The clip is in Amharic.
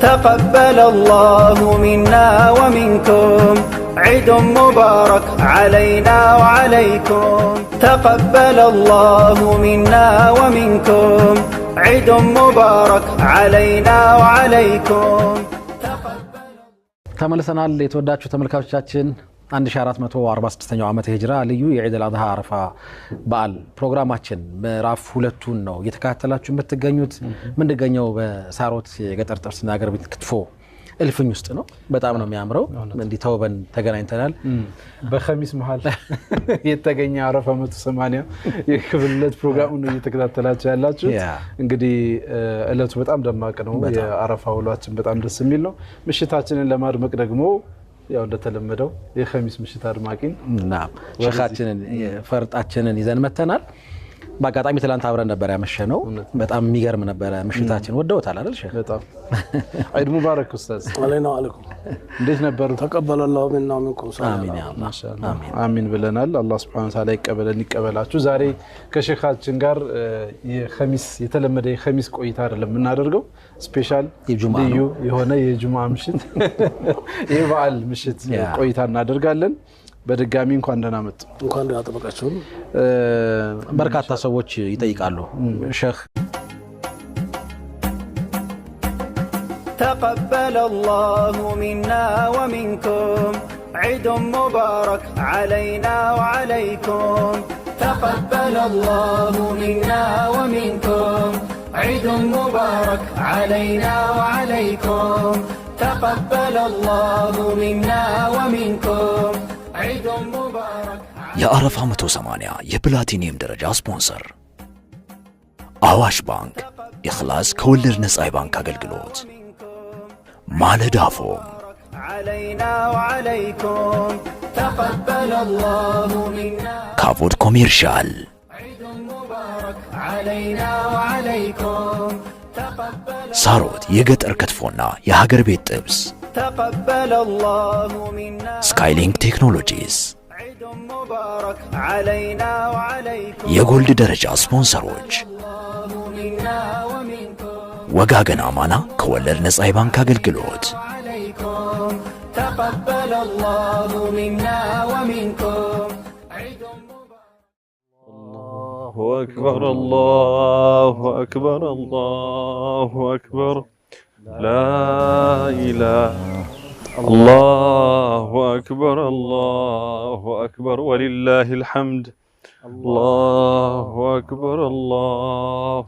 تقبل الله منا ومنكم عيد مبارك علينا وعليكم تقبل الله منا ومنكم عيد مبارك علينا وعليكم. ተመልሰናል። የተወዳችሁ ተመልካቾቻችን፣ 1446ኛው ዓመተ ሂጅራ ልዩ የዒድ አል አድሃ አረፋ በዓል ፕሮግራማችን ምዕራፍ 2ቱን ነው እየተከታተላችሁ የምትገኙት። የምንገኘው በሳሮት የገጠር ጥብስና ሀገር ቤት ክትፎ እልፍኝ ውስጥ ነው። በጣም ነው የሚያምረው። እንዲህ ተውበን ተገናኝተናል። በኸሚስ መሀል የተገኘ አረፋ 180 የክፍል 2 ፕሮግራሙን ነው እየተከታተላችሁ ያላችሁት። እንግዲህ እለቱ በጣም ደማቅ ነው። የአረፋ ውሏችን በጣም ደስ የሚል ነው። ምሽታችንን ለማድመቅ ደግሞ ያው እንደተለመደው የኸሚስ ምሽት አድማቂን እና ሸኻችንን ፈርጣችንን ይዘን መተናል። በአጋጣሚ ትላንት አብረን ነበር ያመሸነው። በጣም የሚገርም ነበረ ምሽታችን። ወደውታል አይደል ሼህ? በጣም። ዒድ ሙባረክ ኡስታዝ። علينا وعليكم። እንዴት ነበሩ? تقبل الله منا ومنكم። አሚን ያ አላህ። ማሻአላህ፣ አሚን ብለናል። አላህ ሱብሓነሁ ወተዓላ ይቀበለን ይቀበላችሁ። ዛሬ ከሼኻችን ጋር የኸሚስ የተለመደ የኸሚስ ቆይታ አይደለም የምናደርገው፣ special የጁምዓ ልዩ ነው። የሆነ የጁምዓ ምሽት፣ የበዓል ምሽት ቆይታ እናደርጋለን። በድጋሚ እንኳን ደህና መጡ። እንኳን ደህና ጠበቃችሁን። በርካታ ሰዎች ይጠይቃሉ ሼህ። تقبل الله منا ومنكم عيد مبارك علينا وعليكم تقبل الله منا ومنكم عيد مبارك علينا وعليكم تقبل الله منا ومنكم عيد مبارك. የአረፋ 180 የፕላቲኒየም ደረጃ ስፖንሰር አዋሽ ባንክ፣ ኢኽላስ ከወለድ ነፃ የባንክ አገልግሎት፣ ማለዳ ፎም፣ علينا وعليكم تقبل الله منا ካቮድ ኮሜርሻል፣ عيد مبارك علينا وعليكم تقبل ሳሮት የገጠር ክትፎና የሀገር ቤት ጥብስ፣ تقبل الله منا ስካይሊንክ ቴክኖሎጂስ፣ عيد مبارك علينا وعليكم የጎልድ ደረጃ ስፖንሰሮች الله منا ومنكم ወጋገን አማና ከወለድ ነፃ የባንክ አገልግሎት፣ عليكم تقبل الله منا ومنكم عيد مبارك. الله أكبر، الله أكبر، الله أكبر، لا إله، الله أكبر، الله أكبر، ولله الحمد، الله أكبر، الله